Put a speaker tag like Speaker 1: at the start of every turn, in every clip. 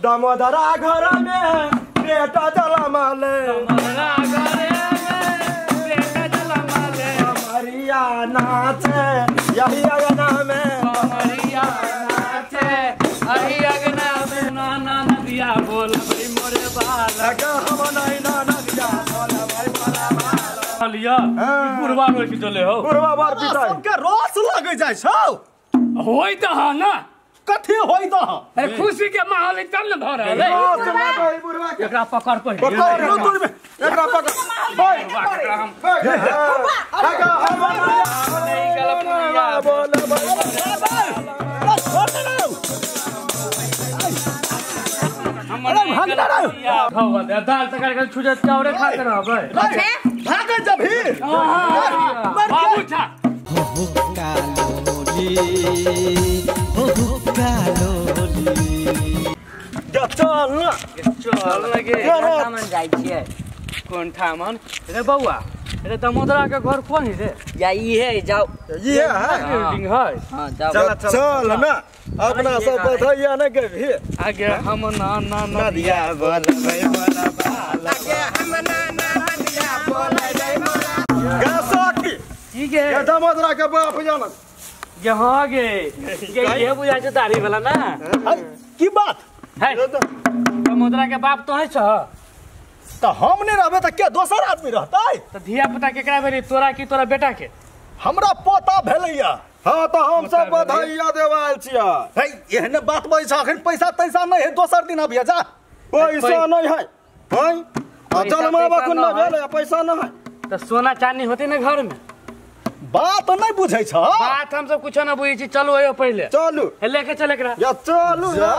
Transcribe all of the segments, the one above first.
Speaker 1: दामोदरा घर में बेटा जलमले
Speaker 2: दामोदरा घर में बेटा जलमले
Speaker 1: कमरिया नाचे यही अंगना में
Speaker 2: कमरिया नाचे यही अंगना में नाना नदिया बोल भाई मोरे बालक
Speaker 1: हम नहीं ना नदिया बोल भाई मोरे बालक
Speaker 2: लिया बुढ़वा रोटी चले हो
Speaker 1: बुढ़वा बार पिटाई
Speaker 3: सबके रस लगे जाय छौ
Speaker 2: होई त ह ना
Speaker 3: कथी होई त
Speaker 2: अरे खुशी के माहौल तब न भ रहल है
Speaker 1: रस लगे बुढ़वा के
Speaker 2: एकरा पकड़ पहिले
Speaker 1: पकड़ दूर में एकरा पकड़
Speaker 2: एकरा हम
Speaker 1: हम
Speaker 2: नहीं गलत
Speaker 1: बोल भाई
Speaker 3: छोड़ दे ना
Speaker 2: अरे भाग ना रे दाल तरकारी के छुजत चावरे खाते रहबै
Speaker 3: भागे जब ही
Speaker 2: बाबू छा
Speaker 4: हो कालोली हो कालोली
Speaker 1: जा चल ना
Speaker 2: चल लगे
Speaker 5: ठामन जाइ छियै
Speaker 2: कोन ठामन रे बौआ रे दामोदरा के घर कोन है रे
Speaker 5: या ई है जाओ
Speaker 1: ये है
Speaker 2: बिल्डिंग है
Speaker 5: हां जाओ
Speaker 1: चल चल ना अपना सब बधैया न गभी
Speaker 2: आगे हम ना ना
Speaker 1: नदिया बोल भाई मोरा बालक
Speaker 5: आगे हम ना ना नदिया बोल भाई मोरा
Speaker 1: गसकी
Speaker 2: ठीक है
Speaker 1: ये दामोदरा के बाप जानत
Speaker 2: गे हां गे गे ये बुझा छै दाढ़ी वाला ना
Speaker 3: की बात
Speaker 2: है दामोदरा के बाप तो है छ
Speaker 3: त हम नहीं रहबे त के दोसर आदमी रहतै
Speaker 2: त धिया पुता केकरा भेलै तोरा की तोरा बेटा के
Speaker 3: हमरा पोता भेलैया
Speaker 1: हां त हम सब बधैया देवाल छियै
Speaker 3: है एहने बात बजै छ अखन पैसा तैसा नहीं है दोसर दिन अबिया जा
Speaker 1: पैसा नहीं है हैं आ जलमा कुन न भेलै पैसा न है
Speaker 2: त सोना चांदी होते ना घर में
Speaker 3: बात नहीं बुझै छ
Speaker 2: बात हम सब कुछ ना बुझै छी चलू आयो पहिले
Speaker 1: चलू
Speaker 2: लेके चल एकरा
Speaker 1: या चलू
Speaker 3: जा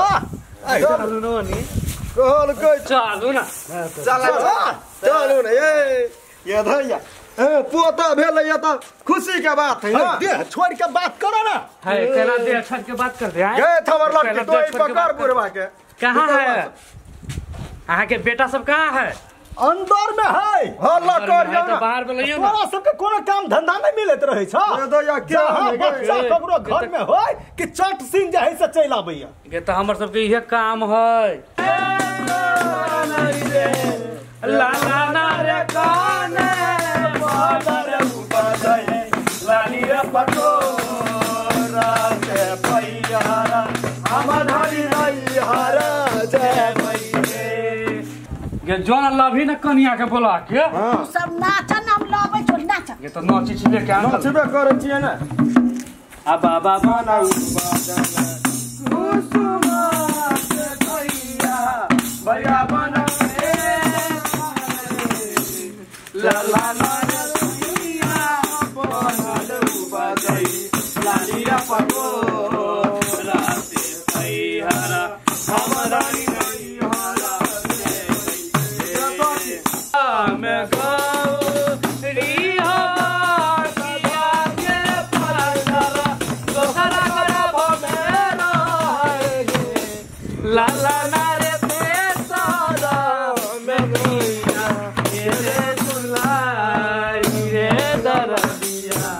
Speaker 2: चलू न नी
Speaker 1: कहल कै
Speaker 2: चलू ना
Speaker 1: चल चलू न ए ये धैया ए पोता भेलै त खुशी के बात है ना
Speaker 3: देह छोड़ के बात करो ना
Speaker 2: है केना देह छोड़ के बात कर दे
Speaker 1: गे थवर लड़की तो पकड़ बुढ़वा के
Speaker 2: कहां है अहाँ के बेटा सब कहां है
Speaker 3: अंदर में है
Speaker 1: हल्ला कर
Speaker 2: तो बाहर बोलियो ना
Speaker 3: तोरा सबके कोनो काम धंधा नहीं मिलत रहे छ
Speaker 1: ये क्या
Speaker 3: बच्चा ककरो घर में होय कि चट सिंह जे है से चल आबैया
Speaker 2: गे त हमर सबके इहे काम है ला ला ना रे काने
Speaker 1: बादर उपजई लाली रे पटोरा से पैयारा हम धरी नहीं हरा जय मैये
Speaker 2: गे जोन लभी न कनिया के बोला के
Speaker 5: तू सब नाच न हम लबै छो नाच
Speaker 2: गे त नाची छिले के
Speaker 1: नाचबे करै छियै ना
Speaker 2: आ बाबा
Speaker 1: बनाउ बादल कुसुमा से भैया भैया बना ला ला ला ला बनल उपजई लाली रे पटोरा से पैहरा हम रानी नहीं हरा
Speaker 2: में गौरी हो किया के पासरा दोसरा गर्भ में रहे ला ला ना रे पेसरा में गैया रे दुलाई रे दरदिया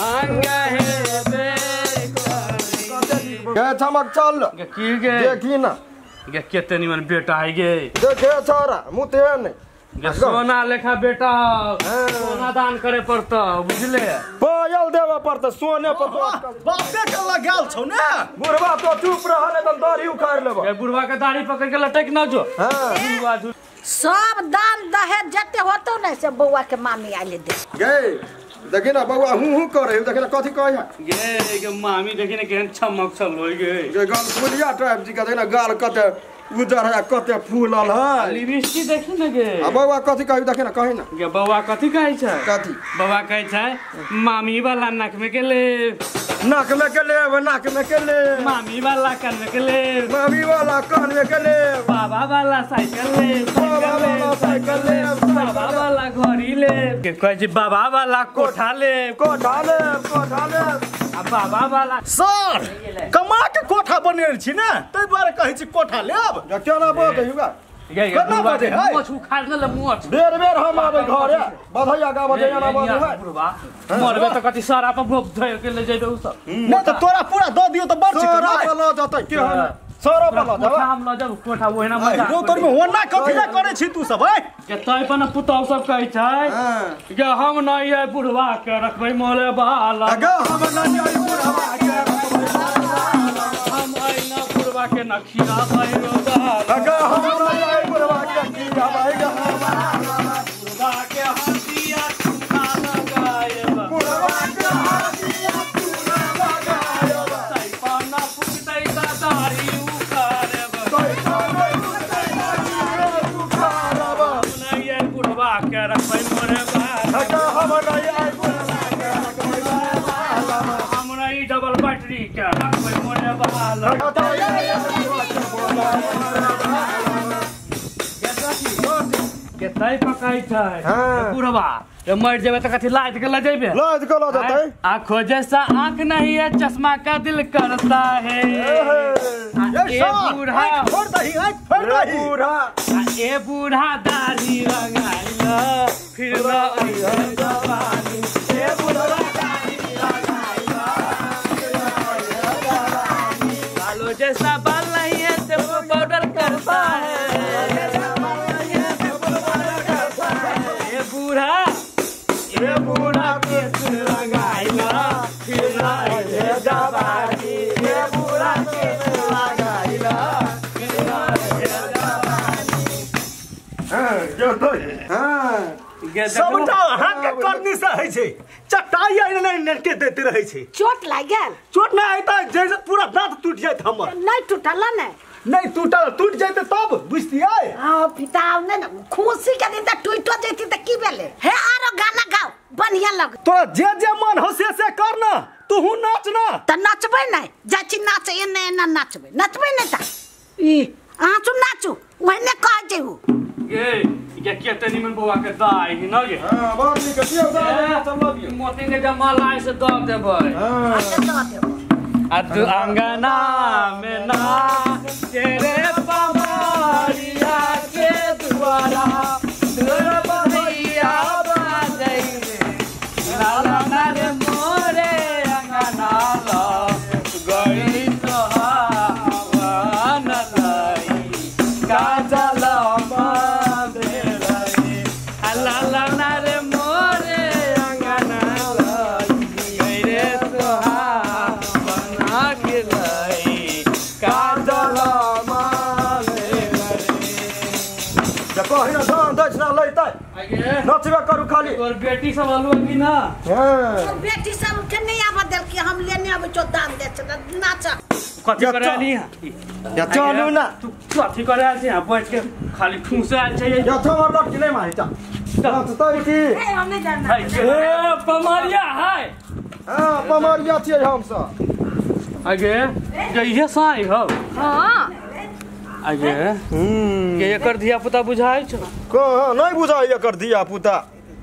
Speaker 2: अंग हे बे
Speaker 1: गे चमक चल
Speaker 2: की गे
Speaker 1: देखी ना
Speaker 2: गे केते निमन बेटा है गे
Speaker 1: देखे छोरा मुते नहीं
Speaker 2: गे सोना लेखा बेटा सोना दान करे पड़तो बुझले
Speaker 1: पायल देवा पड़तो सोने पर
Speaker 3: बापे के लगाल छौ ना
Speaker 1: बुढ़वा तो चुप रह नहीं त दाढ़ी उखाड़ लेबो
Speaker 2: गे बुढ़वा के दाढ़ी पकड़ के लटक ना जो
Speaker 1: हां
Speaker 2: बुढ़वा
Speaker 5: सब दान दहेज जते होतो ने से बौआ के मामी आले दे
Speaker 1: गे देखी ना बौआ हूं हूं करे देखी ना कथी कहै है
Speaker 2: गे गे मामी देखी ना केहन चमक छल होय गे
Speaker 1: गे गाल फुलिया टाइप जी के देखी ना गाल कते उजर है कते फूलल है
Speaker 2: लिपस्टिक देखी ना गे
Speaker 1: आ बौआ कथी कहै देखी ना कही ना
Speaker 2: गे बौआ कथी कहै छै
Speaker 1: कथी
Speaker 2: बौआ कहै छै मामी वाला नाक में के ले
Speaker 1: नाक में के लेब नाक में के ले
Speaker 2: मामी वाला कान में के ले
Speaker 1: मामी वाला कान में के ले
Speaker 2: बाबा वाला साइकिल ले
Speaker 1: बाबा वाला साइकिल ले
Speaker 2: बाबा वाला घड़ी ले के कहै छै बाबा वाला कोठा ले
Speaker 1: कोठा ले कोठा ले
Speaker 2: आ बाबा वाला
Speaker 3: सर कमा के कोठा बनेल छी ना तै दुआरे कहै छी कोठा लेब
Speaker 1: केना बात है युगा
Speaker 3: केना बजै है
Speaker 2: मोछ उखाड़ ले मोछ
Speaker 1: बेर बेर हम आबै घरे बधैया गा बधैया ना बधै है
Speaker 2: बुढ़वा मरबे त कथी सारा पर भोग धोय के ले जइबे उ सब
Speaker 3: नहीं त तोरा पूरा दऽ दियौ त बड़
Speaker 1: सारा
Speaker 3: छिकै
Speaker 1: पर लऽ जतै के हन सौरभ ल जाऊ
Speaker 2: कोठा हम ल जाऊ कोठा ओहिना मजा
Speaker 3: रो तोर में ओना कथी ला करे छी तू सब है
Speaker 2: के तै पर पुतौ सब कहै छै के हम नहीं है बुढ़वा के रखबै मोरे बाल
Speaker 1: अगा हम नहीं है बुढ़वा के रखबै
Speaker 2: हम आइना बुढ़वा के नखिया भाई रो बाल
Speaker 1: अगा हम नहीं है बुढ़वा के खिया भाई
Speaker 2: बुढ़वा के हंसिया चूना लगाएब
Speaker 1: बुढ़वा के हंसिया चूना लगाएब
Speaker 2: तै पाना फुकतै त दाढ़ी उखाड़ब
Speaker 1: तै पाना फुकतै दाढ़ी उखाड़ब
Speaker 2: हम नहीं है बुढ़वा के रखबै मोरे बाल
Speaker 1: अगा हम नहीं है बुढ़वा के रखबै बाल
Speaker 2: हम नहीं डबल बैटरी के रखबै मोरे बाल के तै पकाइ छै बुढ़वा ये मर जेबे त कथी लाद के ल जेबे
Speaker 1: लाद के ल जेतै।
Speaker 2: आंखों जैसा आंख नहीं है चश्मा का दिल करता है। ए बूढ़ा
Speaker 3: फोड़ दही आंख फोड़ दही
Speaker 1: बूढ़ा
Speaker 2: ए बूढ़ा दाढ़ी रंगाइला फिर न अइहे जवानी ए बूढ़ा दाढ़ी रंगाइला फिर न अइहे जवानी। बालों जैसा बाल नहीं है सिर्फ पाउडर करता है ए बूढ़ा
Speaker 1: ए बूढ़ा केस रंगाइला फिर न अइहे जवानी ए बूढ़ा केस रंगाइला फिर न अइहे जवानी। हां जो तो हां
Speaker 3: सबटा अहाँ के करनी से होइ छै चटाई आइ नहि के देते रहै छै।
Speaker 5: चोट लागि गेल?
Speaker 3: चोट नहि आइ तऽ जैसे पूरा दांत टूट जाइत हमर।
Speaker 5: नहि टूटल ने?
Speaker 3: नहि टूटल, टूट जाइत तब बुझतियै।
Speaker 5: हां पिता नहि ने खुशी के दिन तऽ टूटो जैती तऽ की भेलै। हे आरो गाना गाओ बढ़िया लग।
Speaker 3: तोरा जे जे मन हो से से कर ना, तूहू नाच ना।
Speaker 5: तऽ नचबै नहि जाइ छी नाच एने एना नचबै नचबै नहि तऽ ई अहाँ सब नाचू ओहने कहै छै उ।
Speaker 2: गे के केते निमन बौआ के दाइ न गे।
Speaker 1: हां बड़ नीक दियौ दाइ सब लऽ दियौ।
Speaker 2: मोती के जमा लाइ से दऽ देबै।
Speaker 1: हां
Speaker 5: अच्छा दऽ देबै।
Speaker 2: आ तू अंगना में ना तेरे पमारिया के द्वारा तोर बधैया बाजै रे लाला ना रे मोरे अंगना ल गई सोहावन लई काजल बांधे लाला ना रे मोरे अंगना ल गई रे सोहावन के लई काजल बांधे।
Speaker 1: देखो हिना धान दक्षिणा लैतै नचबे करू खाली।
Speaker 2: तोर बेटी सब अलुआ की ना?
Speaker 1: हां
Speaker 5: बेटी सब के नहीं आबऽ देलकै हम लेने आबै छौ दान दे छै नाच।
Speaker 2: कथी करे आली
Speaker 1: या चलू ना
Speaker 2: तू कथी करे आयल छै बैठ के खाली ठूसे आयल छै।
Speaker 1: या हमर लड़की नहि मारी चा नाचतै की?
Speaker 6: ए हम नहीं जानना।
Speaker 2: ए पमरिया है।
Speaker 1: हां पमरिया छियै हम सब।
Speaker 2: आगे जइहे साई हो।
Speaker 6: हां
Speaker 2: आगे के एकर धिया पुता बुझाइ छौ?
Speaker 1: कहाँ नहीं बुझाइ एकर धिया पुता।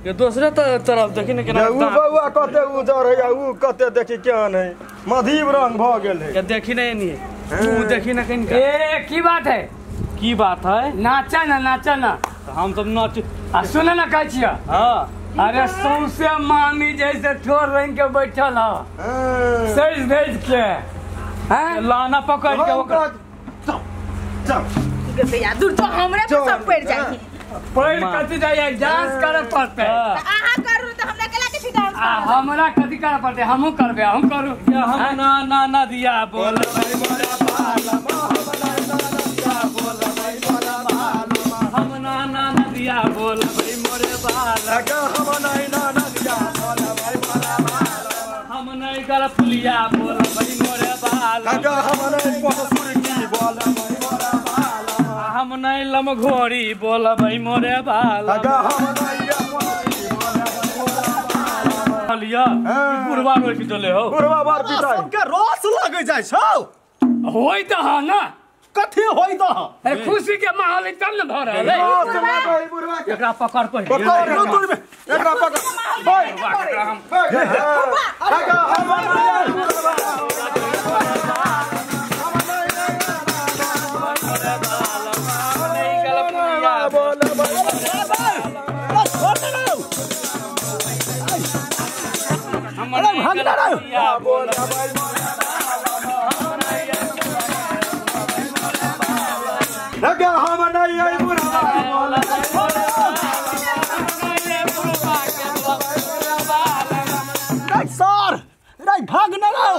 Speaker 2: के दोसरे तरफ देखी ने केना
Speaker 1: उ बौआ कते उजर है उ कते देखी केहन है मधीब रंग भ गेल है।
Speaker 2: के देखी ने एनी तू देखी ने कहीं।
Speaker 7: ए की बात है?
Speaker 2: की बात है?
Speaker 7: नाचा ना नाचा ना
Speaker 2: हम सब नाच
Speaker 7: आ सुने ना कहै छियै।
Speaker 2: हां
Speaker 7: अरे सौंसे मामी जैसे ठोर रंग के बैठल ह सज धज के हैं
Speaker 2: लाना पकड़ के ओकरा
Speaker 1: चल
Speaker 6: भैया दूर तो हमरे पर सब पड़ जाई।
Speaker 7: पड़ कथी जाई डांस करे पड़तै।
Speaker 6: अहाँ करू त हमरा केला के डांस
Speaker 7: आ हमरा कथी करे पड़तै? हमहू करबै हम करू।
Speaker 2: हम ना ना ना दिया बोल भाई मोरा बाल हम ना ना ना दिया बोल भाई मोरे बाल
Speaker 1: हम नहीं ना ना दिया बोल भाई मोरा बाल
Speaker 2: हम नहीं कर पुलिया बोल भाई मोरे बाल
Speaker 1: हम नहीं पसुर की बोल भाई मोरा बाल
Speaker 2: हम नहीं लमघोरी बोल भाई मोरे बाल
Speaker 1: हम नहीं बोल
Speaker 2: लिया बुढ़वा रोकि देले हो।
Speaker 1: बुढ़वा बार पिटाई
Speaker 3: सबके रस लगे जाइ छौ।
Speaker 7: होय त ह ना
Speaker 3: कथी होय त ह?
Speaker 7: अरे खुशी के माहौल तब न भ रहल है।
Speaker 1: रस लगे बुढ़वा के
Speaker 2: एकरा पकड़ पहिले
Speaker 1: पकड़ रो तोर में एकरा पकड़ बैठ एकरा हम
Speaker 2: अरे भाग ना रे
Speaker 1: बोल लगा हम नहीं आई बुढ़वा के बोला
Speaker 3: नहीं सर नहीं भाग न रहो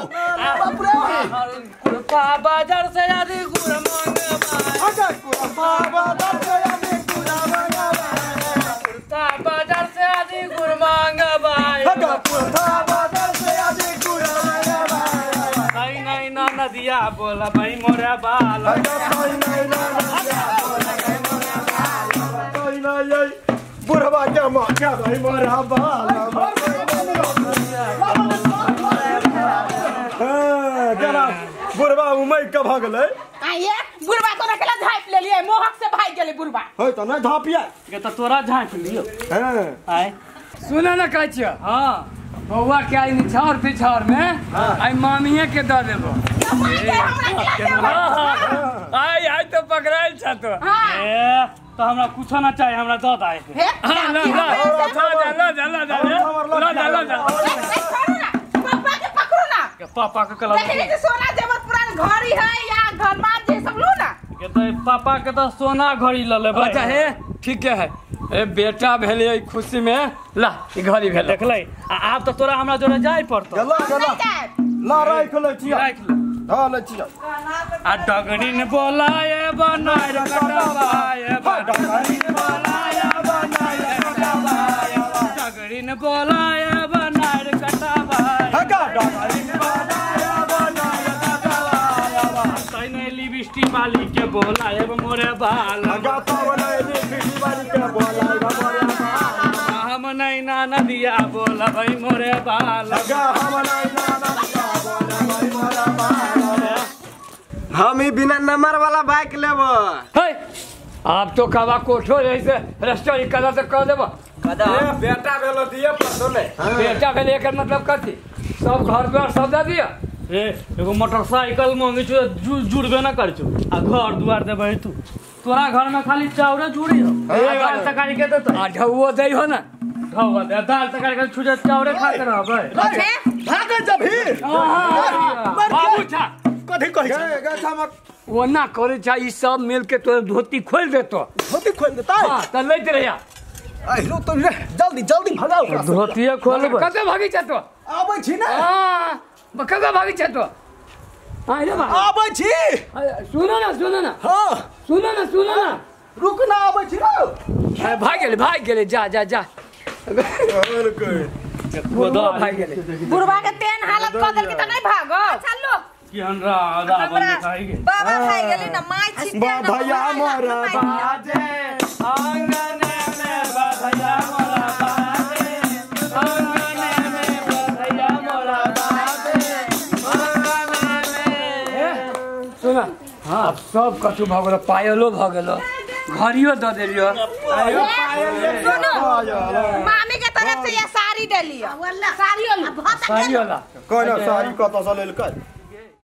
Speaker 3: बाप रे
Speaker 2: कुर्ता बाजार से आदि गुड़ मांगवा
Speaker 1: अगर कुर्ता बाजार से आदि गुड़ मांगवा
Speaker 2: कुर्ता बाजार से आदि गुड़ मांगवा
Speaker 1: अगर कुर्ता बाजार से आदि गुड़ मांगवा
Speaker 2: भाई नहीं ना नदिया बोला भाई मोरा बाल
Speaker 1: अगर भाई नहीं ना नदिया बोला भाई मोरा बाल कोई नहीं आई बुढ़वा के मां क्या भाई मोरा बाल बुढ़वा उमई के भगलै
Speaker 6: आइए बुढ़वा को रखला झाँप ले लिए मोहक से भाग गेलै बुढ़वा
Speaker 1: होय त नहीं झाँपिया
Speaker 2: के त तोरा झाँप लियो
Speaker 1: हां
Speaker 2: आय
Speaker 7: सुन ना कहै छियो
Speaker 2: हां
Speaker 7: बौआ के आई निछावर पिछावर में आई मामिये के the देबो
Speaker 2: आई आई तो
Speaker 7: पकड़ाइल छ तो
Speaker 2: ए तो हमरा कुछ ना चाहिए हमरा the दाए
Speaker 7: हां ला ला ला ला ला ला ला ला ला
Speaker 6: पापा के पकड़ो ना
Speaker 2: पापा के कला
Speaker 6: देखिए जे सोना जेवर पुरान घड़ी है या घरमान जे सब लो ना
Speaker 2: के तो पापा के तो सोना घड़ी ल लेबै।
Speaker 7: अच्छा हे ठीक है ए बेटा भेलै खुशी में ला ई घड़ी भेल
Speaker 2: देखलै आ आब तो तोरा हमरा जोरे जाय पड़तो।
Speaker 1: गला गला ला राख लै छिया
Speaker 2: राख ले
Speaker 1: हां लै छिया
Speaker 2: आ डगरीन बोलाए बनाय कटवाए डगरीन बोलाए बनाय कटवाए डगरीन बोलाए बनाय कटवाए
Speaker 1: हका डगरीन बोलाए बनाय कटवाए
Speaker 2: तैने लिपस्टिक वाली के बोलाए मोरे बाल
Speaker 1: हका तवने लिपस्टिक वाली के बोलाए मोरे बाल
Speaker 2: हम नहीं ना नदिया बोलबै मोरे बाल
Speaker 1: हका हम नहीं ना नदिया बोलबै मोरे बाल।
Speaker 4: हम ही बिना नंबर वाला बाइक लेबो।
Speaker 7: हे आप तो कवा कोठो जैसे रेस्टोरेंट कदा तो कह देबो
Speaker 4: ए बेटा भेलो दिए पड़तो ने
Speaker 7: बेटा भेले एकर मतलब कथी सब घर द्वार सब दे दिया।
Speaker 2: ए एगो मोटरसाइकिल मांगे छु जुड़बे ना कर छु आ घर द्वार देबै तू तोरा घर में खाली चाउरे जुड़ी हो दाल तरकारी के देतै
Speaker 7: आ ढौओ दै हो ना
Speaker 2: ढौआ दे दाल तरकारी के छुजे चाउरे खाते रहबै।
Speaker 3: भागे जभी
Speaker 7: बाबू छा
Speaker 3: कथी कहै छै
Speaker 1: गे गे
Speaker 7: ओना करे छै ई सब मिल के तोर धोती खोल देतो
Speaker 3: धोती खोल देतै।
Speaker 7: हां त लैत रहिया
Speaker 3: अहिरो तो रे जल्दी जल्दी भगाओ
Speaker 2: धोतिए खोलबै
Speaker 7: कते भागी छ तो
Speaker 3: आबै छी ना।
Speaker 7: हां कते भागी छ तो हां रे बा
Speaker 3: आबै छी।
Speaker 7: सुनो ना सुनो ना
Speaker 3: हां
Speaker 7: सुनो ना सुनो ना
Speaker 3: रुक ना आबै छी रो
Speaker 7: भाग गेले जा जा जा भाग गेले
Speaker 6: बुढ़वा के तेन हालत क देलकी त नहीं भागो। चलो
Speaker 2: कि हमरा रावण खाइ गेल
Speaker 6: बाबा खाइ गेली ना my छी
Speaker 1: भैया मोरा
Speaker 2: बाजे आंगन में भैया मोरा बाजे आंगन में भैया मोरा बाजे आंगन में
Speaker 7: सुना। हां अब सब कछु भ गेलो पायलो भ गेलो घड़ियो the देलियो।
Speaker 6: सुनो मामी के तरफ से ये साड़ी देलियो साड़ी वाला
Speaker 7: साड़ी वाला
Speaker 1: कोना साड़ी कत से लेलकै